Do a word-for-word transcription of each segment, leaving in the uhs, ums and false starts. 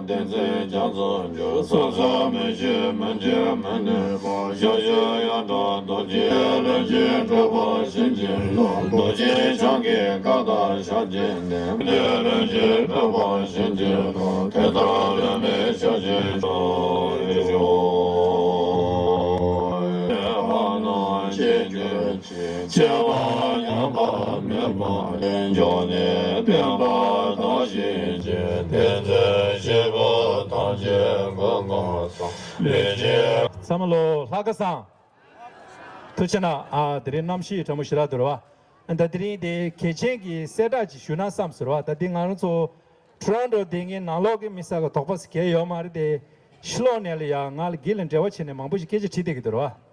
བསྟན་འཛིན་རྒྱ་མཚོ་འཇུག་སོ་སོ་མི་ཤེས་མི་འཇིགས་མི་གནས་པ་ཞབས་ཞུ་ཡོན་གྲངས་རྡོ་རྗེ་ལྷུན་གྱིས་གྲུབ་པ་བྱིན་གྱིས་རློབས། རྡོ་རྗེ་འཆང་གི་བཀའ་དང་ཞབས་ཀྱི་ནས་ལྷུན་གྱིས་གྲུབ་པ་བྱིན་གྱིས་རློབས། དེ་ལྟར་ལྷུན་པའི་ཞབས་ཀྱི་ཞབས་ཀྱི་ཞབས་ཕ་ནང་སྐྱེ་གྱུར་ཅིག་ཆེ་བ་ཉམས་པ་མེད་པ་ལས་འཇོག་ནས་བསྟན་པ་དར་ཞིང་རྒྱས། བསྟན་འཛིན་སྐྱེས་བུ་ཐམས་ཅད་མགོན་དཀར་གསུམ་ལས་ཀྱི། ཚང་མ་ལོ་ལྷ་ཁང་བཟང་། ཐུགས་རྗེ་གནང་། ཨ་དེ་རིང་གནམ་གཤིས་གྲང་མོ་ཞེ་དྲག་འདུག་རེད་བ། ད་དེ་རིང་དེ་གལ་ཆེན་གྱི་གསལ་བསྒྲགས་ཅིག་ཞུ་ན་བསམ་ཟེར་བ། ད་འདི་ང་རང་ཚོ་ཊོ་རོན་ཊོ་དེ་ངའི་ནང་ལོགས་ཀྱི་མི་ས་ག་དོགས་པ་ཟེར་གལ་ཡོད་མ་རེད་དེ། ཕྱི་ལོགས་ནས་ལ་ཡ་ང་ལ་སྒེར་ལ་འབྲེལ་བ་བྱས་ནས་མང་པོ་ཞིག་སྐད་ཆ་དྲིས་བསྡད་ཀྱི་འདུག་རེད་བ།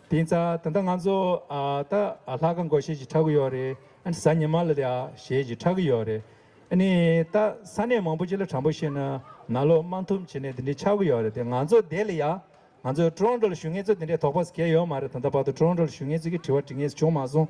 དེ་ཡིན་ཙང་ད་ལྟ་ང་ཚོ་ཨ་ད་ཨ་ལྷ་ཁང་སྒོར་གཞས་ཅིག་འཁྲབ་ཀྱི་ཡོད་རེད། ཨ་ནི་གཟའ་ཉི་མ་ལ་ཡ་གཞས་ཅིག་འཁྲབ་ཀྱི་ཡོད་རེད། ཨ་ནི་ད་ས་གནས་མང་པོ་ཅིག་ལ་དྲང་པོ་བཤད་ན་ནང་ལོགས་དམག་འཐུམ་བྱས་ནས་དེ་འདྲའི་ཆགས་ཀྱི་ཡོད་རེད་དེ། ང་ཚོ་དེ་ལ་ཡ་ང་ཚོ་ཊོ་རོན་ཊོ་ལ་བཞུགས་མཁན་ཚོ་དེ་འདྲའི་དོགས་པ་གལ་ཡོད་མ་རེད། ད་ལྟ་བར་དུ་ཊོ་རོན་ཊོ་ལ་བཞུགས་མཁན་ཚོ་གིས་དྲི་བ་དྲི་མཁན་བྱུང་མ་སོང་།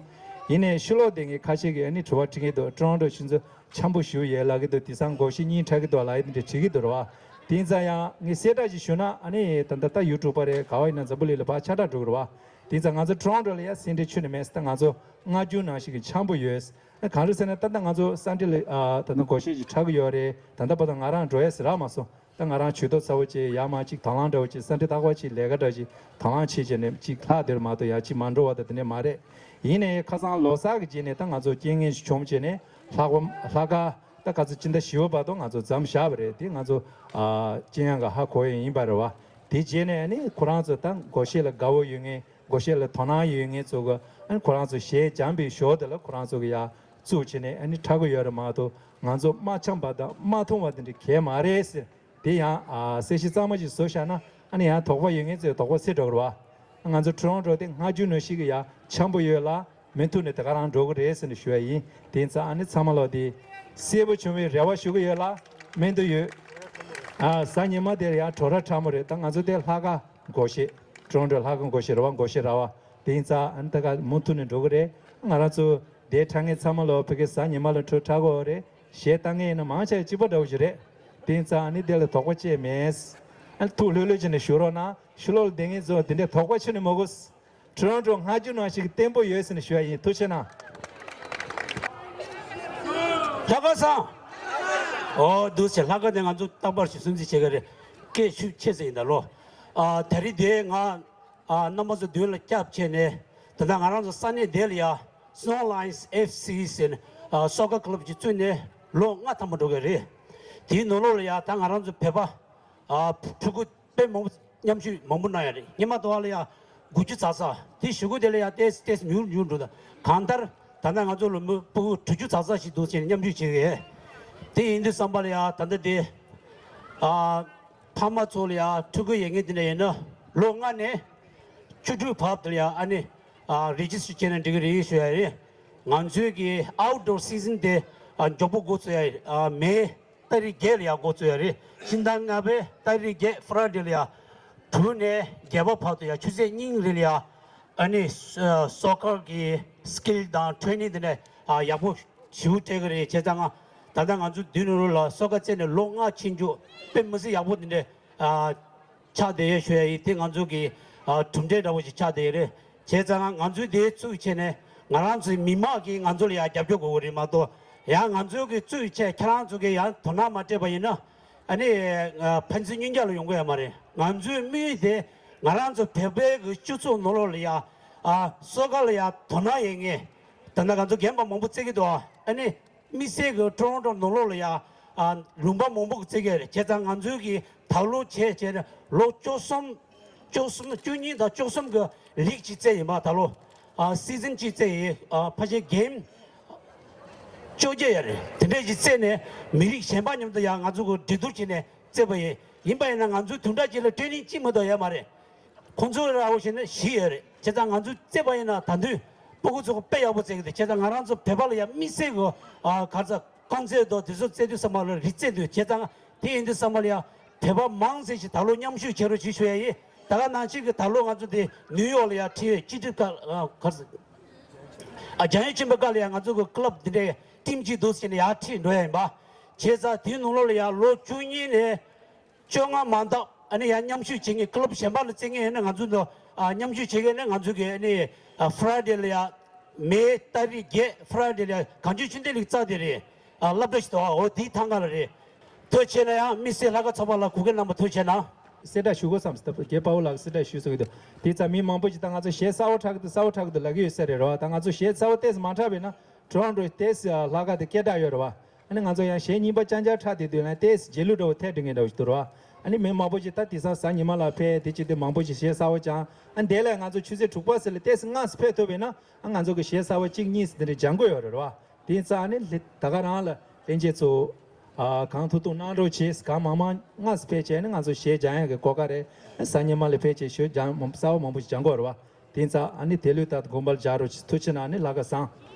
ཡིན་ནའི་ཕྱི་ལོགས་དེ་ངས་ཁ་ཤས་ཀྱིས་ཨ་ནི་དྲི་བ་དྲི་མཁན་འདུག་ཊོ་རོན་ཊོ་ཁྱེད་ཚོ་འཆམ་པོ་ཞེ་པོ་ཡོད་ལབ་ཀྱི་འདུག་དེང་སང་སྒོར་གཞས་གཉིས་འཁྲབ་ཀྱི་འདུག་ལབ་ཡ་དེ་འདྲ་དྲི་གི་འདུག་རེད་བ། དེ་ཡིན་ཙང་ཡང་ངས་གསལ་བསྒྲགས་ཅིག་ཞུ་ན་ཨ་ནི་ད་ལྟ་ད་ཡུ་ཊུབ་པ་རེད། ག་བ་ཡིན་ན་འཛམ་བུ་གླིང་ལ་ཕར་ཁྱབ་བསྒྲགས་འགྲོ་གི་རེད་བ། དེ་ཡིན་ཙང་ང་ཚོ་ཊོ་རོན་ཊོ་ལ་ཡ་སེ་འབྲས་ཁྱོན་ནས་མེད། ད་ང་ཚོ་སྔ་འགྱུར་ནང་བཞིན་གྱི་འཆམ་པོ་ཡོད། གང་རེད་ཟེར་ན་ད་ལྟ་ང་ཚོ་སན་ཌེ་ལ་ཨ་ད་ལྟ་སྒོར་གཞས་ཅིག་འཁྲབ་ཀྱི་ཡོད་རེད། ད་ལྟ་བར་དུ་ང་རང་འགྲོ་ཡས་ཟེར་རག་མ་སོང་། ད་ང་རང་ཇུས་གཏོགས་ཚ་བོ་བྱས་ཡར་མར་ཅིག་དང་བླངས་འདྲ་བོ་བྱས། སན་ཌེ་རྟག་པར་ཅིག་ལས་ཀ་འདྲ་ཅིག་དང་བླངས་བྱས་བྱས་ནས་ཅིག་ལྷག་དེར་མ་གཏོགས་ཡར་ཅིག་མ་འགྲོ་བ་དང་དེ་འདྲ་མ་རེད། ཡིན་ནའི་ཁ་སང་ལོ་གསར་གྱི་རྗེས་ནས་ད་ང་ཚོ་རྐྱེན་ངན་ཞིག་བྱུང་བྱས་ནས་ལྷག་པ་ལྷག་དཀར་ད་ག་ཚོད་སྤྱི་ཟླ་བཞི་པ་བར་དུ་ང་ཚོ་མཚམས་བཞག་པ་རེད། དེ་ང་ཚོ་ཨ་ཅི་ཡང་ག་ཧ་གོ་ཡས་ཡིན་པ་རེད་བ། དེ་རྗེས་ནས་ཨ་ནི་ཁོ་རང་ཚོ་ད་སྒོར་གཞས་ལ་དགའ་བོ་ཡོད་མཁན། སྒོར་གཞས་ལ་དོ་སྣང་ཡོད་མཁན་ཚོ་གི་ཨ་ནི་ཁོ་རང་ཚོ་གཞས་སྦྱངས་པའི་ཞོར་དེ་ལ་ཁོ་རང་ཚོ་གི་ཡ་བཙུགས་བྱས་ནས་ཨ་ནི་འཁྲབ་གི་ཡོད་རེད་མ་གཏོགས། ང་ཚོ་དམག་འཆམ་པ་དང་དམག་འཐུམ་པ་དེ་འདྲ་གང་ཡང་མ་རེད་ཟེར། དེ་ཡང་ཨ་གསལ་བཤད་གཙང་མ་ཞིག་བཟོ་བཞག་ན་ཨ་ནི་ཡང་དོགས་པ་ཡོད་མཁན་ཚོས་དོགས་པ་སེལ་འགྲོ་གི་རེད་བ། ང་ཚོ་ཊོ་རོན་ཊོ་དེ་སྔ་འགྱུར་ནང་བཞིན་གི་ཡ་འཆམ་པོ་ཡོད་ལ། མུ་མཐུད་ནས་དེ་ག་རང་འགྲོ་གི་རེད་ཟེར་ནས་ཞུ་ཡ་ཡིན། དེ་ཡིན་ཙང་ཨ་ནི་ཚང་མ་ལོག་དེ་གསལ་པོ་བྱུང་བའི་རེ་བ་ཞུ་གི་ཡོད་ལ། སྨོན་འདུན་ཡོད། ཨ་གཟའ་ཉི་མ་དེར་ཡང་བྲོ་ར་ཁྲ་མོ་རེད། ད་ང་ཚོ་དེ་ལྷག་དཀར་སྒོར་གཞས། ཊོ་རོན་ཊོ་ལྷག་དཀར་སྒོར་གཞས་ར་བ། སྒོར་གཞས་ར་བ། དེ་ཡིན་ཙང་ཨ་ནི་ད་ག་མུ་མཐུད་ནས་འགྲོ་གི་རེད། ང་རང་ཚོ་དེ་འཁྲབ་མཁན་ཚང་མ་ལོག་ཕ་གི་གཟའ་ཉི་མ་ལ་འཕྲོ་འཁྲབ་དགོས་རེད། གཞས་བཏང་མཁན་ཡིན་ན་མང་ཆེ་གཅིག་པ་འདྲ་བོ་ཞིག་རེད། དེ་ཡིན་ཙང་ཨ་ནི་དེ་ལ་དོགས་པ་ཅི་ཡང་མེད། ཨ་ནི་ཐུགས་ལྷོད་ལྷོད་བྱས་ནས་བཞུགས་རོགས་གནང་། ཕྱི་ལོགས་ལ་བསྡད་མཁན་ཚོ་དེ་འདྲའི་དོགས་པ་ཁྱོན་ནས་མ་དགོས། ཊོ་རོན་ཊོ་སྔ་འགྱུར་ནང་བཞིན་གྱི་བརྟན་པོ་ཡོད་ཟེར་ནས་ཞུ་ཡ་ཡིན། ཐུགས་རྗེ་གནང་། ལྷག་དཀར་སང་། ཨོ་འདུག་སེ་ལྷག་དཀར་དེ་ང་ཚོ་རྟག་པར་ཞིག་སྲུང་བརྩི་བྱེད་ཀྱི་རེད། སྐད་ཤུགས་ཆེ་ཙམ་ཡིན་ད་ལོ། ཨ་ད་རིང་དེ་ང་ཨ་རྣམ་པ་ཚོ་མདུན་ལ་སྐྱབས་བྱས་ནས། ད་ལྟ་ང་རང་ཚོ་ས་གནས་དེ་ལ་ཡ་Snow Lions F C ཟེར་ནས་ཨ་སོ་ཀར་ཀ་ལབ་ཅིག་བཙུགས་ནས་ལོ་ལྔ་ཐམ་པ་འགྲོ་གི་རེད། དེའི་ནང་ལོགས་ལ་ཡ་ད་ང་རང་ཚོ་བོད་པ་ཨ་ཕྲུ་གུ་དཔེ་མང་པོ་མཉམ་ཞུགས་མང་པོ་གནང་ཡ་རེད། སྔོན་མ་དུས་ལ་ཡ་དགུ་བཅུ་ཙག་ཙག་དེ་གཞུག་གུ་དེ་ལ་ཡ་ཏོག་ཙམ་ཏོག་ཙམ་ཉུང་ཉུང་འགྲོ། ད་གང་ལྟར་ད་ལྟ་ང་ཚོ་ལོ་མི་ཕྲུ་གུ་དྲུག་ཅུ་ཙག་ཙག་ཞིག་འདུག་ཟེར་ནས་མཉམ་ཞུགས་བྱེད་ཀྱི་ཡོད། དེ་ཡིན་དུས་ཙམ་པ་ལ་ཡ་ད་ལྟ་དེ་ཨ་ཕ་མ་ཚོ་ལ་ཡ་ཕྲུ་གུ་ཡོད་མཁན་དེ་འདྲ་ཡིན་ན་ལོ་ལྔ་ནས་བཅུ་དྲུག་བར་དུ་ལ་ཡ་ཨ་ནི་ཨ་རེ་ཇི་སི་ཊར་བྱས་ན་འགྲིག་གི་རེད་ཞུ་ཡ་རེད། ང་ཚོའི་གི་ཨའུ་ཊི་ཌོར་སི་ཛན་དེ་ཨ་མགྱོགས་པོ་འགོ་ཚུགས་ཡ་ཨ་མེ་ཏ་རིག་བརྒྱད་ལ་ཡང་འགོ་ཚུགས་ཡ་རེད། ཕྱི་ཟླ་ལྔ་པའི་ཏ་རིག་བརྒྱད་ཕ་ར་ཌེ་ལ་ཡང་དྲུག་ནས་བརྒྱད་པ་བར་དུ་ཡང་ཆུ་ཚོད་གཉིས་རིང་ལ་ཡང་ཨ་ནི་སོ་ཀར་གྱི་སི་ཀིལ་དང་ཊེ་རེ་ནིང་དེ་འདྲ་ཡག་པོ་ཞེ་པོ་སྤྲད་ཀྱི་རེད། བྱས་ཙང་ང་ད་ལྟ་ང་ཚོ་མདུན་ནས་ལ་སོ་ཀར་རྩེ་ནས་ལོ་ལྔ་ཕྱིན་རྒྱུ་དཔེ་མི་སྲིད་ཡག་པོ་དེ་འདྲ་ཆགས་བསྡད་ཡོད་ཞུ་ཡ་ཡིན། དེ་ང་ཚོ་གི་གྲུབ་འབྲས་འདྲ་བོ་ཞིག་ཆགས་བསྡད་ཡོད་རེད། བྱས་ཙང་ང་ཚོའི་དེའི་བཙུགས་བྱས་ནས་ང་རང་ཚོའི་མི་མང་གིས་ང་ཚོ་ལ་ཡང་རྒྱབ་སྐྱོར་དགོས་ཀྱི་རེད་མ་གཏོགས། ཡང་ང་ཚོའི་གི་བཙུགས་བྱས་ཁྱེད་རང་ཚོ་གིས་ཡང་དོ་སྣང་མ་སྤྲད་པ་ཡིན་ན། ཨ་ནི་ཕན་ཚུན་གཉིས་ཀ་ལ་ཡོང་གི་ཡོད་མ་རེད། ང་ཚོའི་དམིགས་ཡུལ་དེ་ང་རང་ཚོ་བོད་པའི་གི་སྤྱི་ཚོགས་ནང་ལོགས་ལ་ཡང་ཨ་སོ་ཀར་ལ་ཡང་དོ་སྣང་ཡོད་མཁན། ད་ལྟ་ང་ཚོ་རྒན་པ་མང་པོ་བཙལ་གྱི་འདུག་ཨ་ནི་དམིགས་བསལ་གྱི་ཊོ་རོན་ཊོ་ནང་ལོགས་ལ་ཡང་ཨ་ལུང་པ་མང་པོ་གི་བཙལ་གྱི་རེད། བྱས་ཙང་ང་ཚོའི་གི་ད་ལོ་བྱས་བྱས་ནས་ལོ་བཅུ་གསུམ་བཅུ་གསུམ་བཅུ་གཉིས་དང་བཅུ་གསུམ་གི་ལིག་ཅིག་བཙལ་ཡིན་པ། ད་ལོ་ཨ་སི་ཛན་གཅིག་བཙལ་ཡིན། ཨ་ཕལ་ཆེར་གེམ་བཅོ་བརྒྱད་ཡ་རེད། དེ་འདྲས་ཅིག་བཙལ་ནས་མི་རིགས་གཞན་པ་མཉམ་དུ་ཡང་ང་ཚོ་གི་འགྲན་བསྡུར་བྱས་ནས་བཙལ་བ་ཡིན། ཡིན་པ་ཡིན་ན་ང་ཚོའི་དུམ་གྲ་གཅིག་ལ་ཊེ་རེ་ནིང་གཅིག་མ་གཏོགས་ཡོད་མ་རེད། ཁོང་ཚོ་ར་བོ་ཞིག་ནི་བཞི་ཡོད་རེད། བྱས་ཙང་ང་ཚོས་བརྩིས་པ་ཡིན་ན་ད་དུང་སྤུ་གུ་ཚོ་དཔེ་ཡག་པོ་བརྩི་གི་འདུག་བྱས་ཙང་ང་རང་ཚོ་བོད་པ་ལ་ཡང་དམིགས་བསལ་གྱི་ཨ་ག་རེ་ཟེར་རྐང་རྩེད་དང་དེ་ཚོ་རྩེད་དུས་ཙམ་པ་ལ་རི་རྩེད་འདུག་བྱས་ཙང་དེ་ཡིན་དུས་ཙམ་པ་ལ་ཡང་བོད་པ་མང་ཙམ་ཞིག་ད་ལོ་མཉམ་ཞུགས་བྱེད་རོགས་ཞེས་ཞུ་ཡ་ཡིན། ད་ག་ནང་བཞིན་གྱི་ད་ལོ་ང་ཚོ་འདི་ནིའུ་ཡོག་ལ་ཡང་ཁྲིད་ཡོད། སྤྱི་འཐུས་ཀ་ཨ་ག་རེ་ཟེར་ཨ་རྒྱང་ཡོལ་ཆེན་པོའི་སྐབས་ལ་ཡང་ང་ཚོ་གི་ཀི་ལབ་འདི་འདྲའི་ཊིམ་གཅིག་འདུག་ཟེར་ནས་ཡར་ཁྲིད་འགྲོ་ཡ་ཡིན་པ། བྱས་ཙང་དེའི་ནང་ལོགས་ལ་ཡང་ལོ་བཅུ་གཉིས་ནས། བཅོ་ལྔ་མ་འདག་ཨ་ནི་ཡང་མཉམ་ཞུགས་བྱེད་མཁན་ཀི་ལབ་གཞན་པ་ལ་བརྩི་མཁན་ཡིན་ན་ང་ཚོ་འདི་ཨ་མཉམ་ཞུགས་བྱེད་མཁན་ནི་ང་ཚོ་གི་ཨ་ནི་ཨ་ཕ་ར་ཌེ་ལ་ཡ་མེ་ཏ་རིག་བརྒྱད་ཕ་ར་ཌེ་ལ་ཡ་གངས་ལྗོངས་ཆོས་ལྡན་གླིང་རྩ་དེ་རེད། ཨ་སློབ་གྲྭ་ཞིག་འདུག་ཨ་འོ་དེའི་ཐང་ག་ལ་རེད། ཐུགས་རྗེ་ཆེ་ན་ཡང་དམིགས་བསལ་ལྷག་དཀར་ཚོགས་པ་ལ་གུ་གེ་རྣམ་པ་ཐུགས་རྗེ་ཆེ་ན། གསལ་བསྒྲགས་ཞུ་དགོས་བསམ་སྟབས་རྒན་པའོ་ལགས་གསལ་བསྒྲགས་ཞུ་སོང་གི་འདུག་དེ་ཙང་མི་མང་པོ་ཞིག་ད་ང་ཚོ་གཞས་གསར་པ་འཁྲབ་གི་འདུག་གསར་པ་འཁྲབ་གི་འདུག་ལབ་ཀྱི་ཡོད་ས་རེད་རོ། ད་ང་ཚོ་གཞས་གསར་པ་ཏོག་ཙམ་མ་འཁྲབ་པས་ན་ཊོ་རོན་ཊོ་ཏོག་ཙམ་ལྷག་དཀར་དེ་སྐད་གྲགས་ཡོད་རེད་བ། ཨ་ནི་ང་ཚོ་ཡང་གཞས་རྙིང་པ་རྐྱང་རྐྱང་འཁྲབ་བསྡད་དུས་ན་ཏོག་ཙམ་རྗེས་ལུས་འདྲ་བོ་ཐེབས་འགྲོ་མཁན་འདྲ་བོ་ཞིག་འདུག་རེད་བ། ཨ་ནི་མི་མང་པོ་ཞིག་ད་དེང་སང་གཟའ་ཉི་མ་ལ་ཕེབས་དེ་བྱེད་དུས་མང་པོ་ཞིག་གཞས་གསར་པ་སྦྱངས། ཨ་འདི་ལས་ང་ཚོ་ཆུ་ཚོད་དྲུག་པ་ཙམ་ལ་ཏོག་ཙམ་སྔ་ཙམ་ཕེབས་ཐུབ་པས་ན་ཨ་ང་ཚོ་གི་གཞས་གསར་པ་གཅིག་གཉིས་ཙམ་དེ་འདྲ་སྦྱང་དགོས་ཡོད་རེད་བ། དེ་ཙང་ཨ་ནི་ལྷ་ད་ག་རང་ལ་ལྷན་རྒྱས་ཚོ་ཨ་གང་ཐུབ་ཐུབ་གནང་རོགས་བྱེད། གང་མང་མང་སྔ་ཙམ་ཕེབས་བྱས་ནས་ང་ཚོ་གཞས་སྦྱང་ཡག་གི་གོ་སྐབས་རེད། གཟའ་ཉི་མ་ལ་ཕེབས་བྱས་གཞས་སྦྱང་མང་གསར་པ་མང་པོ་ཞིག་སྦྱང་དགོས་རེད་བ། དེ་ཙང་ཨ་ནི་དེ་ལུས་ལྟར་དུ་དགོངས་པ་ལ་འཇགས་རོགས་བྱེད། ཐུགས་རྗེ་གནང་། ཨ་ནི་ལྷག་དཀར་བཟང་།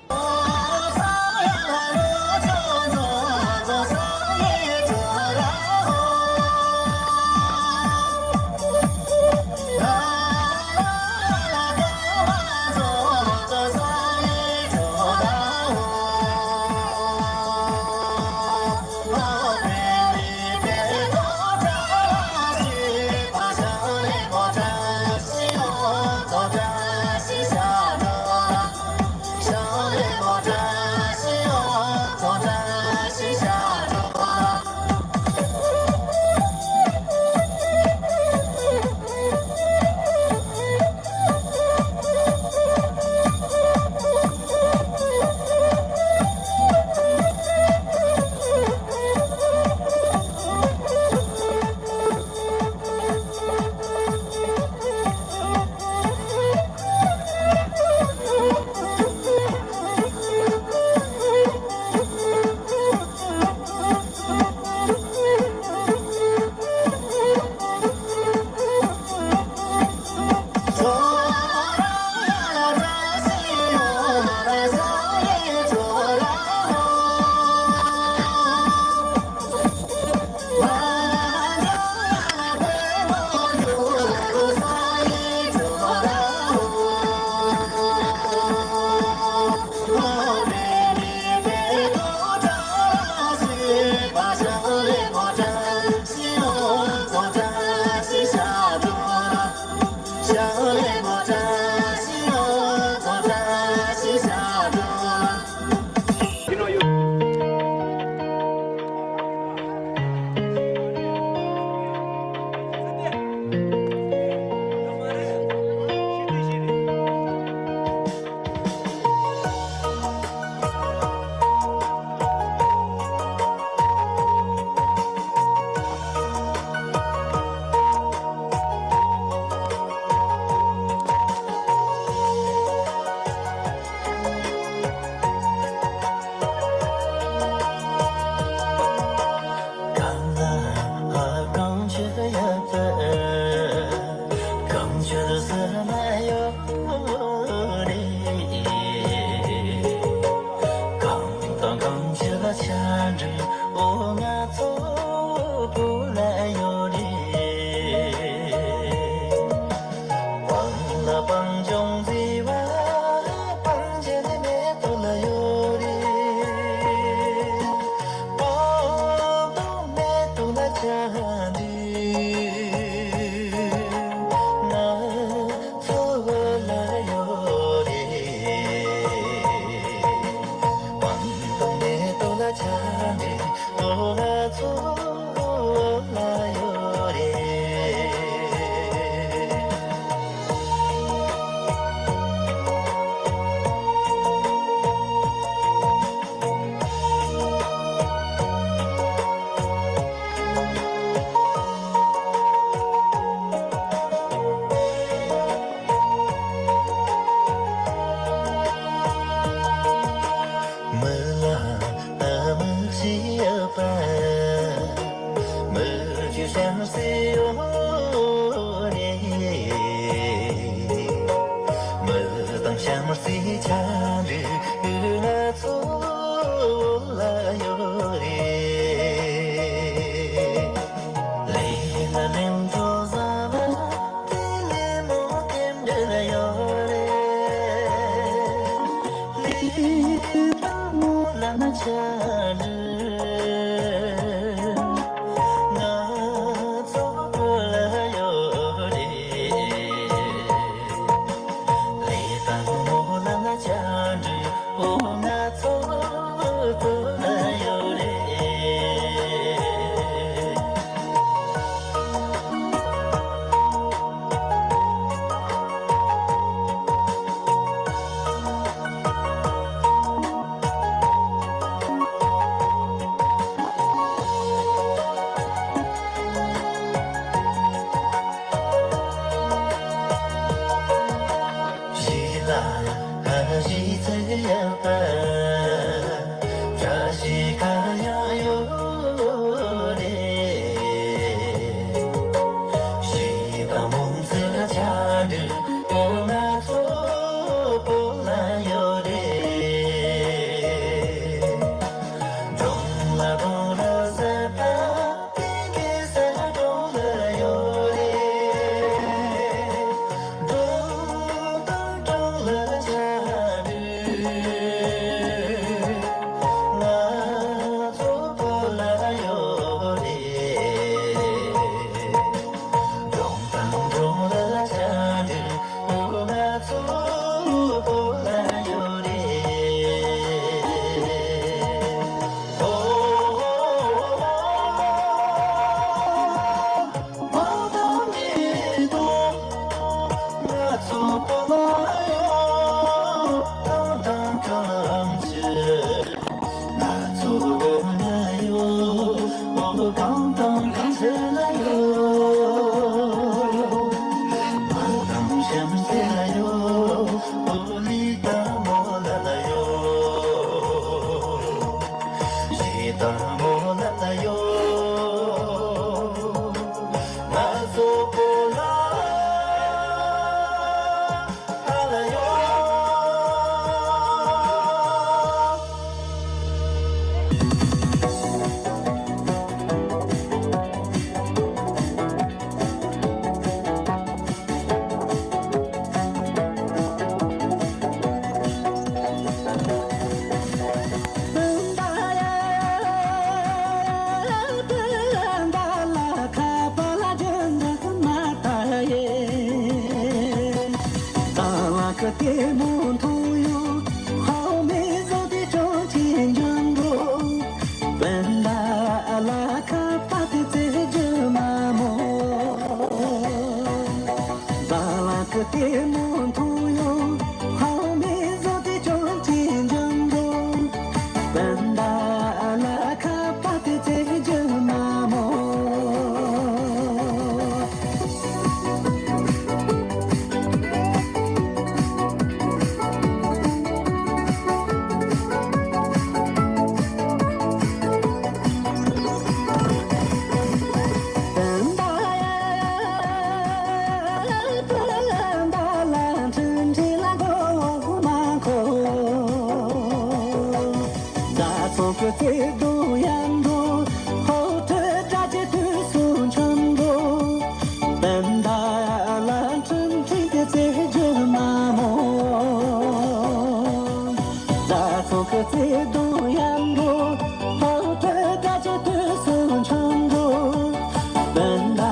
སྤུན་ཟླ་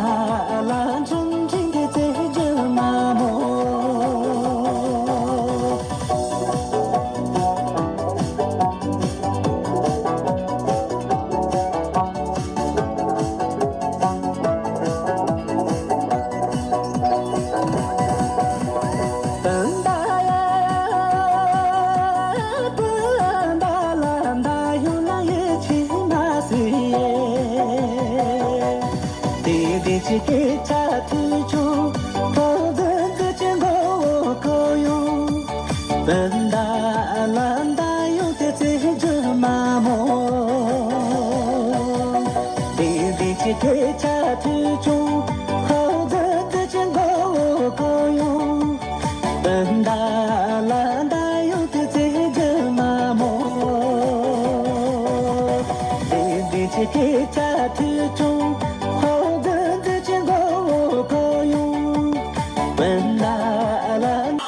ལ་འཕྲིན་ཕྲིན་གྱི་བརྩེ་རྒྱུ་མ་མོ། སྤུན་ཟླ་ཡ། སྤུན་ཟླ་ལ་ཟླ་ཡོང་ན་ཡིད་ཆེས་མ་སྲིད་ཡེ། དེ་དེ་ཅི་སྐད་ཆ་ཐུག་བྱུང་། ཁོ་རྫུན་རྫུན་གྱི་མགོ་བོ་གོ་ཡོང་། སྤུན་ཟླ་ལ་ཟླ་ཡོང་དེ་བརྩེ་རྒྱུ་མ་མོ། དེ་དེ་ཅི་སྐད་ཆ་ཐུག་བྱུང་། ཁོ་རྫུན་རྫུན་གྱི་མགོ་བོ་གོ་ཡོང་། སྤུན་ཟླ་ལ་ཟླ་ཡོང་དེ་བརྩེ་རྒྱུ་མ་མོ། དེ་དེ་ཅི་སྐད་ཆ་ཐུག་བྱུང་། ཁོ་རྫུན་རྫུན་གྱི་མགོ་བོ་གོ་ཡོང་། སྤུན་ཟླ་ལ།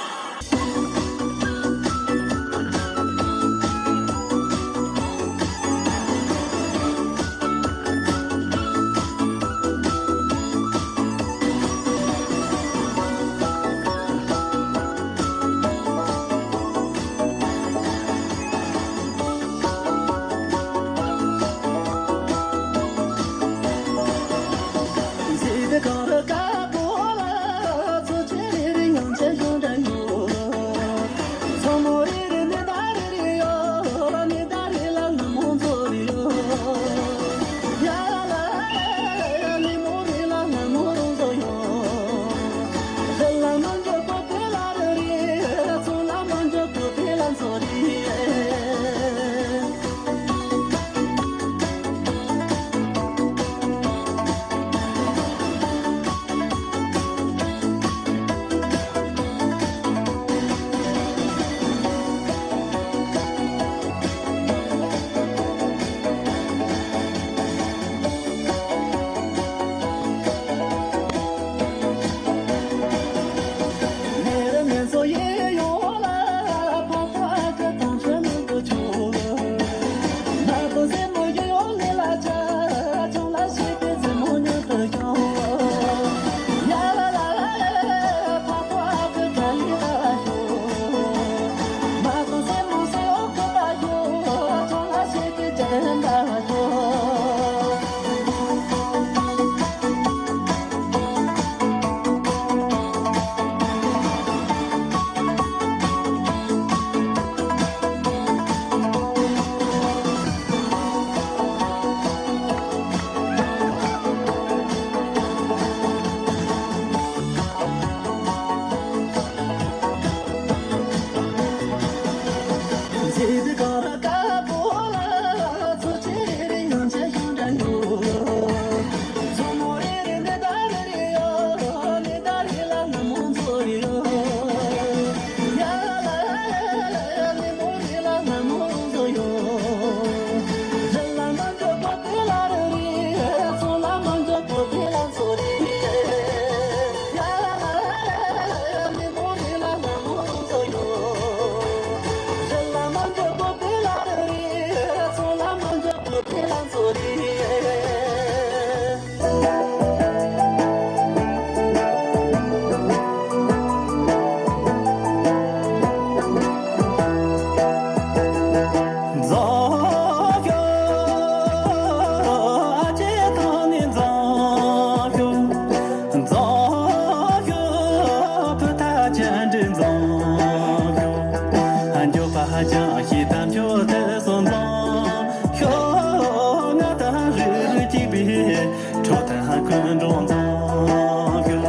ཁྲོ་དང་ཀུན་འགྲོ་འཛོམས་ཤོག་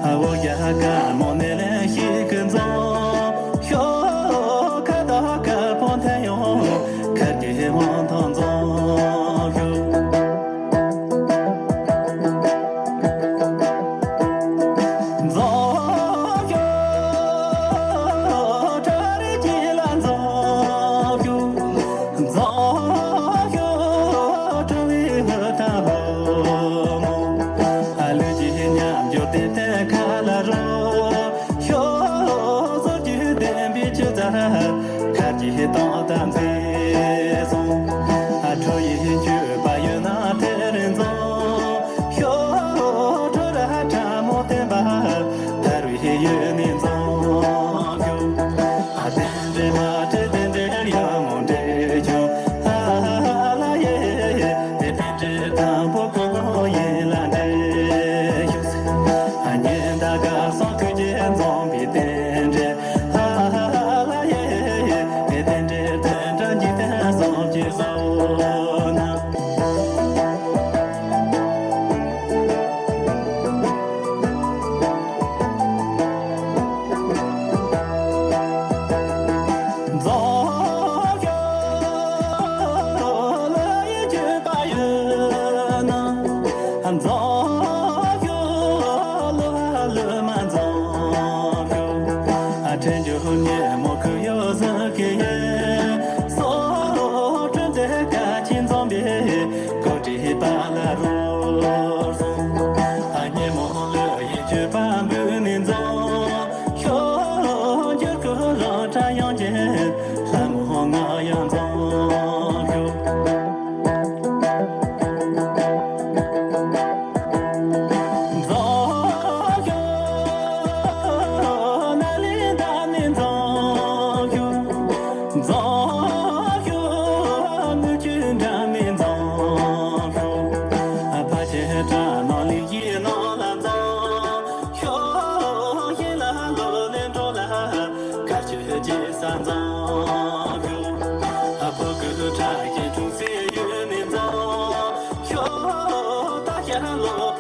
ཨ་བོ་ཡ་ག་མོ་ནེ་ལེན་ཤིག་གི་འཛོམས་ཤོག་ཁ་དོག་དཀར་པོ་འཐེན་ཡོང་ཁར་གྱི་མོ་ཐང་འཛོམས་ཤོག་འཛོམས་ཤོག་བྲག་རི་དཀྱིལ་ལ་འཛོམས་ཤོག་འཛོམས་ཤོག་བྲག་རི་ཧུ་ཐ་ཧོ་མོ། གྲོགས་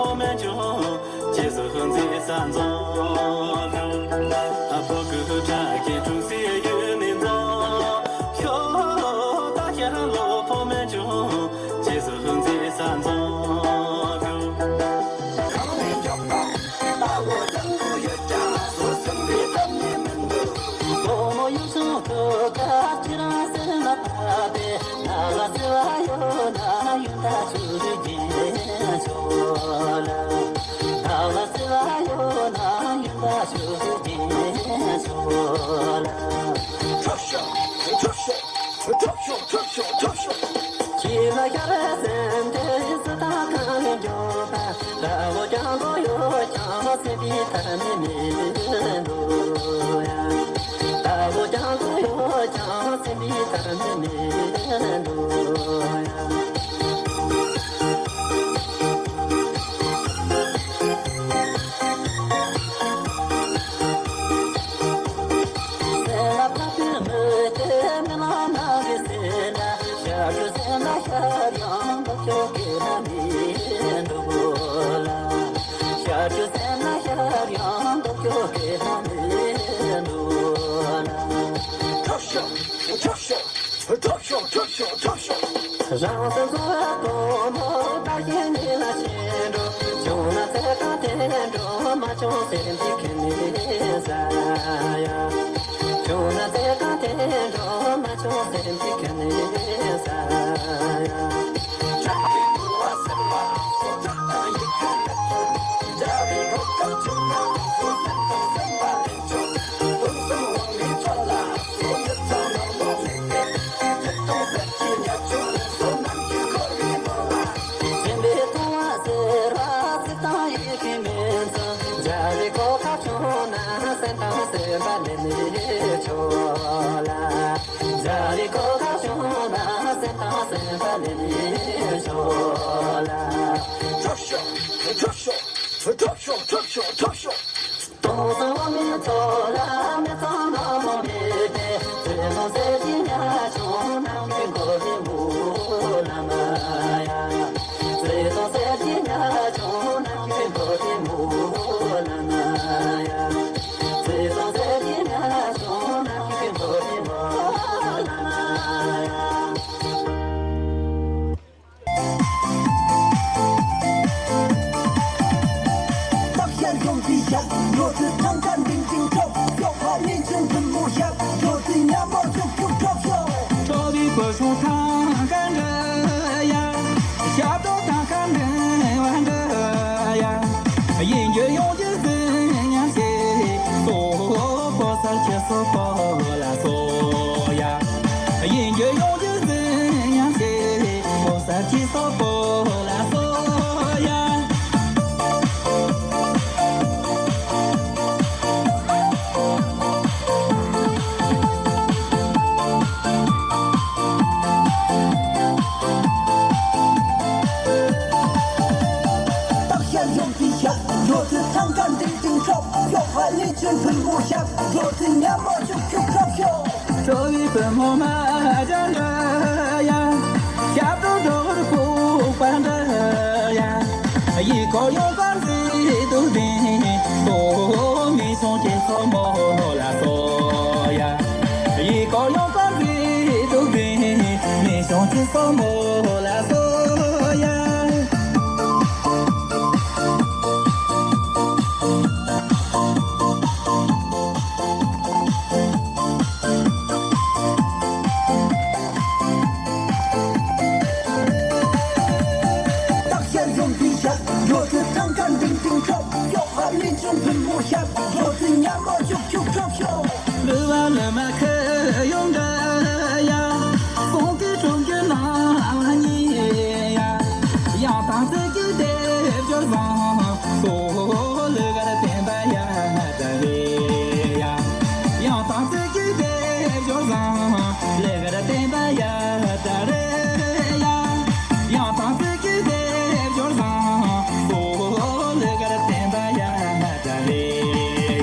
པོའི་སྐུ་གཞོགས་ཐང་ག་འདྲ་ཡ། ཞབས་བྲོ་ཐང་ག་འདྲ་བ་འདྲ་ཡ། ཡིན་རྒྱུ་ཡོང་རྒྱུ་ཟིན་ཡང་ཞེས་སོ། ཕོ་གསར་ཁྱི་སོ་ཕོ་ལ་སོ་ཡ། ཡིན་རྒྱུ་ཡོང་རྒྱུ་ཟིན་ཡང་ཞེས་ཕོ་གསར་ཁྱི་སོ་ཕོ་ལ་སོ་ཡ། སྟག་ཤར་ཡོང་དུས་ཤར་འགྲོ་དུས་ཐང་ག་འདི་སྟེང་ཤོག་ཤོག་ཧ་ལི་ཆུ་ཕུན་པོ་ཤར་འགྲོ་དུས་ཉ་མོ་ཤུག་ཤུག་ཤོག་ཤོག་ཁྲོ་བོའི་བུ་མོ་མ་ཇ་འདྲ་ཡ། ཞབས་བྲོ་སྒྲོག་རུ་ཁུག་པ་འདྲ་ཡ། ཡིག་ཁོག་ཡོང་གར་མཛེས་སྡུག་ལྡན། ལྟོ་མི་ཤོང་སྐྱེ་སོགས་མོ་ལ་སོ་ཡ། ཡིག་ཁོག་ཡོང་གར་མཛེས་སྡུག་ལྡན། མི་ཤོང་སྐྱེ་སོགས་མོ་ལ་སོ་ཡ། སྟག་ཤར་ཡོང་དུས་ཤར་འགྲོ་དུས་ཐང་ག་འབྲིང་འབྲིང་ཁྲོག་ཤོག་ཧ་ལི་ཆུ་ཕུན་པོ་ཤར་འགྲོ་དུས་ཉ་མོ་ཤུག་ཤུག་ཤོག་ཤོག་ལུ་བ་ལུ་མ་ཁུ་ཡོང་འདྲ་ཡ། སོང་གི་གྲོང་ཁྱེར་ནང་ལ་ཉེ་ཡ། ཡང་དང་ཚིག་གི་སྡེབ་སྦྱོར་བཟང་སོ། ལུ་གར་བསྟན་པ་ཡ་ད་རེ་ཡ། ཡང་དང་ཚིག་གི་སྡེབ་སྦྱོར་བཟང་། ལུ་གར་བསྟན་པ་ཡ་ད་རེ་ཡ། ཡང་དང་ཚིག་གི་སྡེབ་སྦྱོར་བཟང་སོ། ལུ་གར་བསྟན་པ་ཡ་ད་རེ་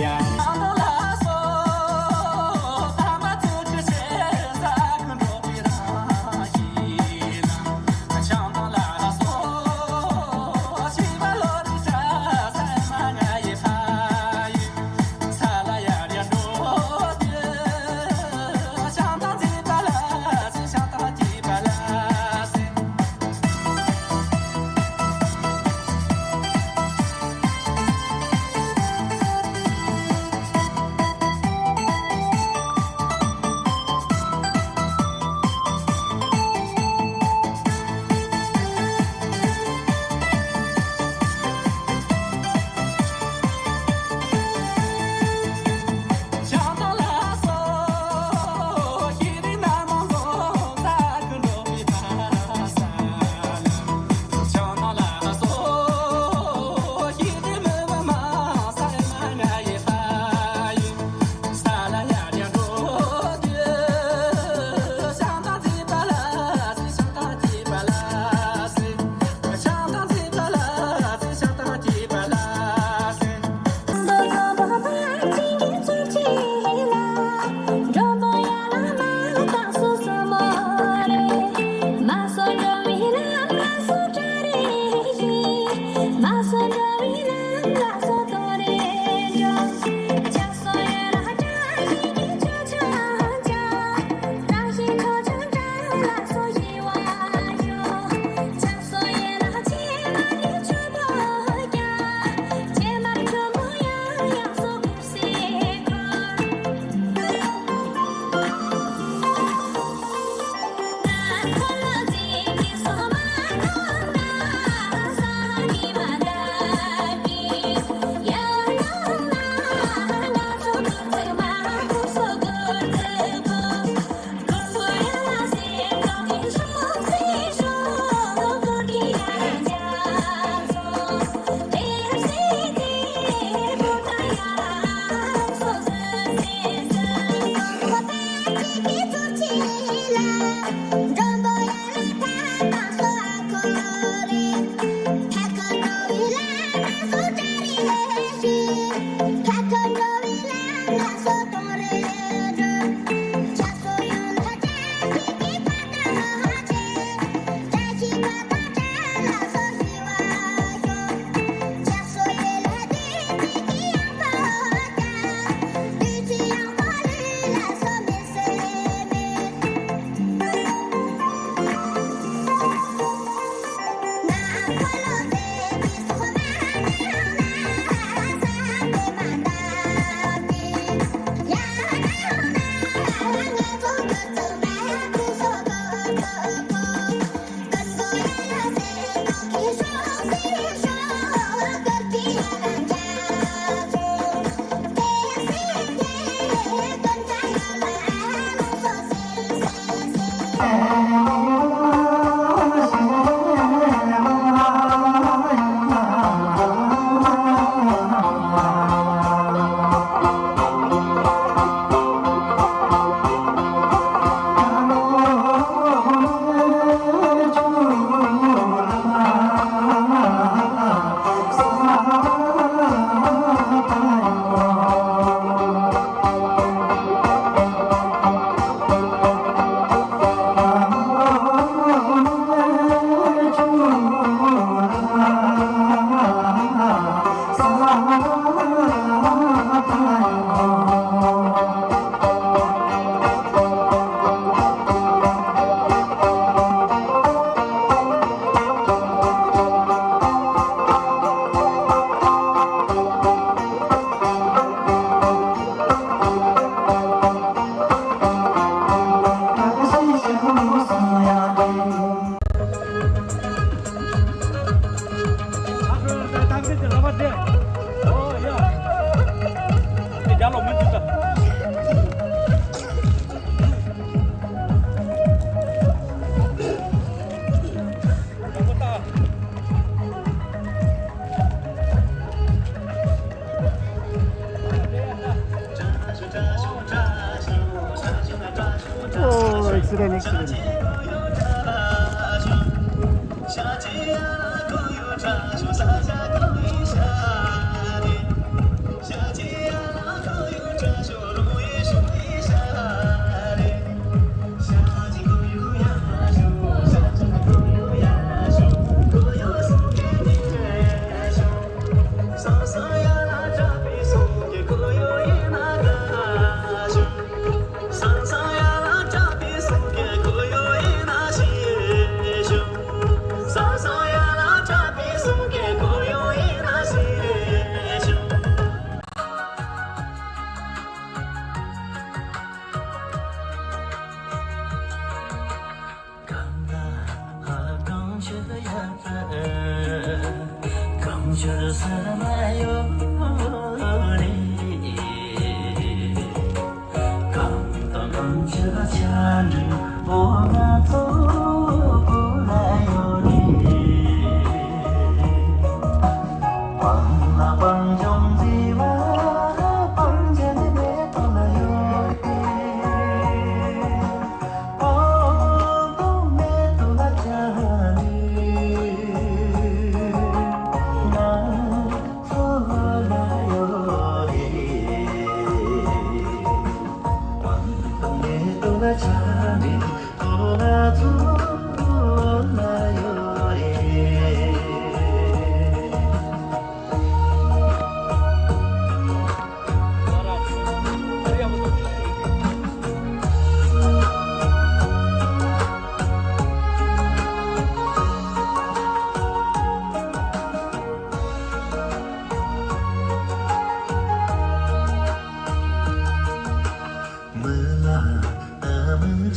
Oh, accident, accident.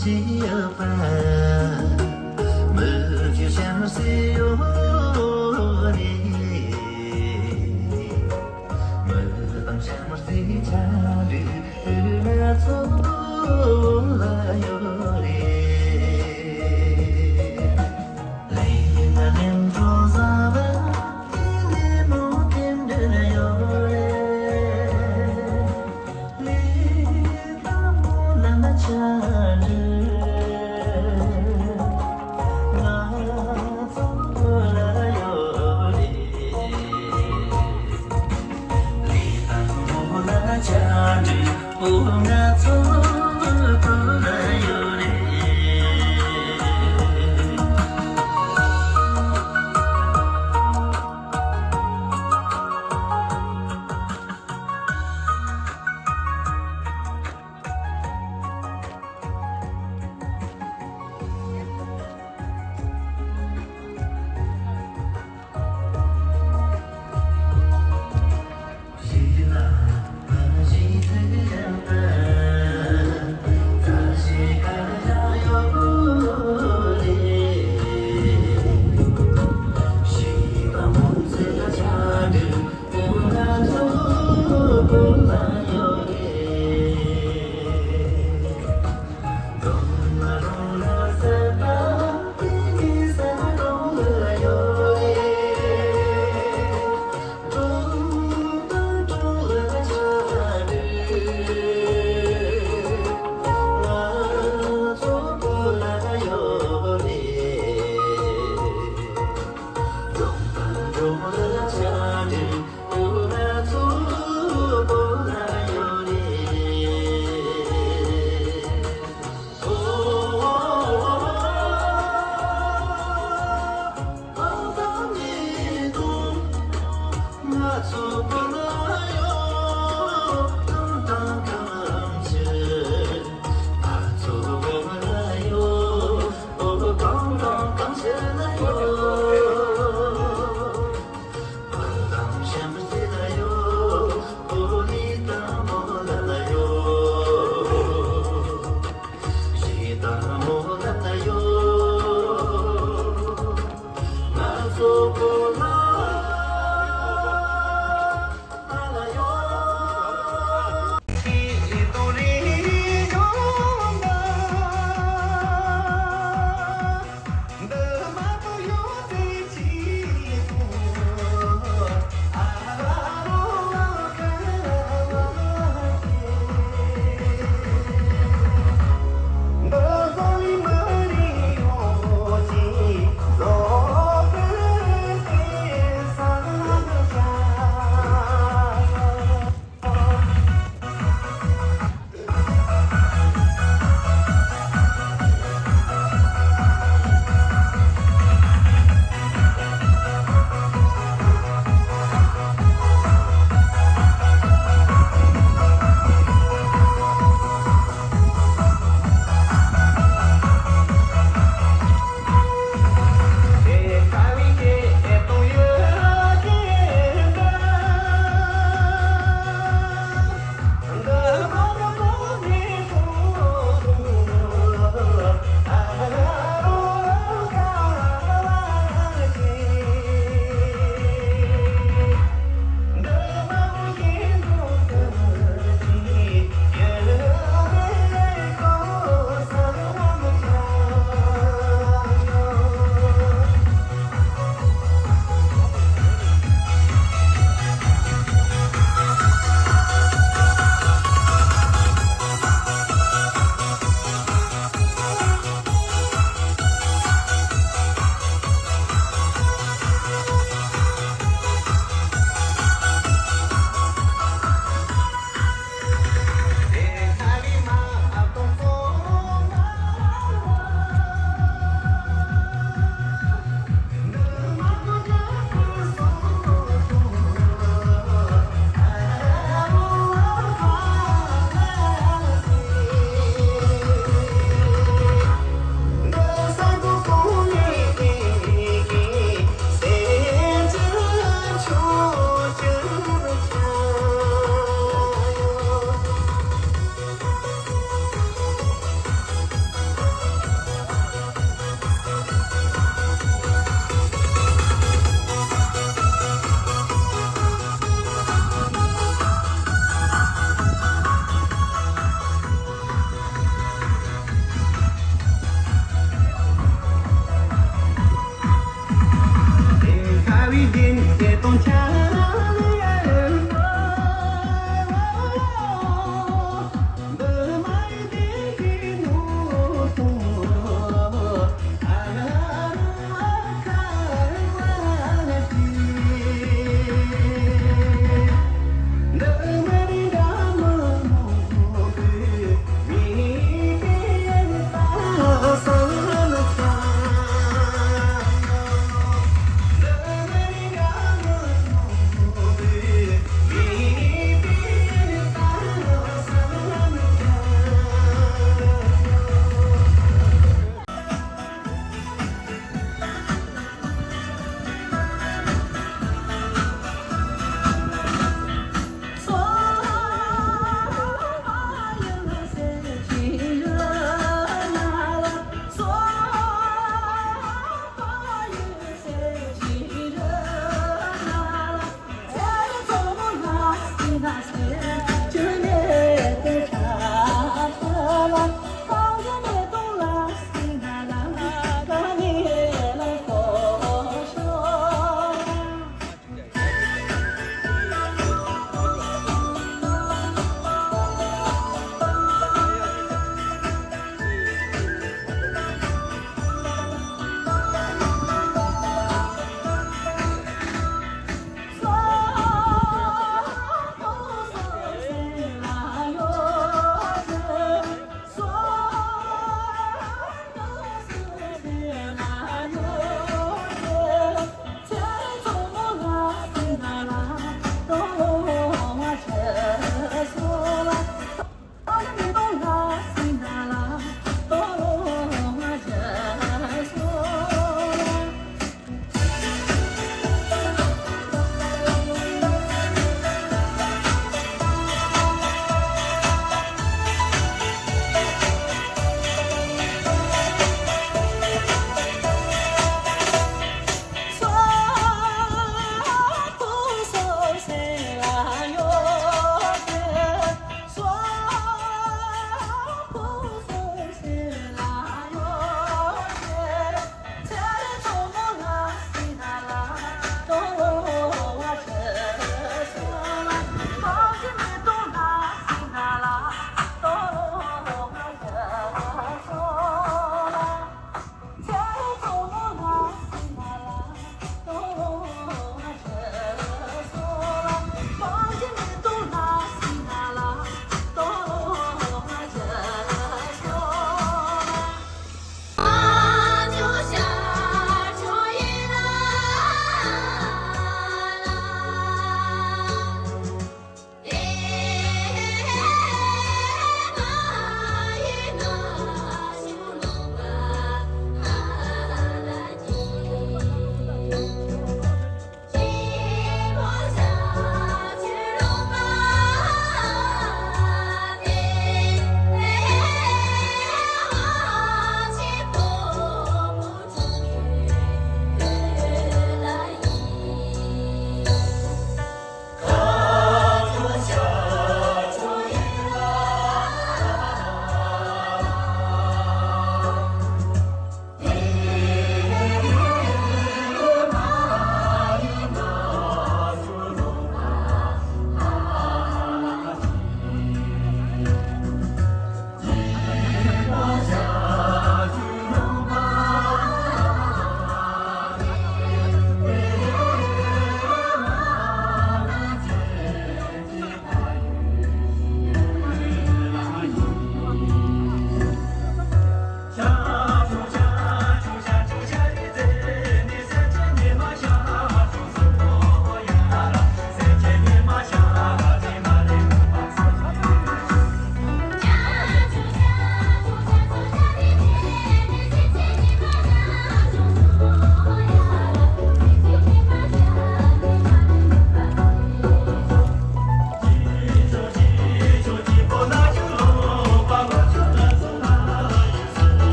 ཅི་ཡོད་པ། མི་རྒྱུ་ཤམ་སི་ཡོད་རེད། མི་དང་ཤམ་སི་ཆ་འདྲི་ང་ཚོ་ལ་ཡོད་རེད།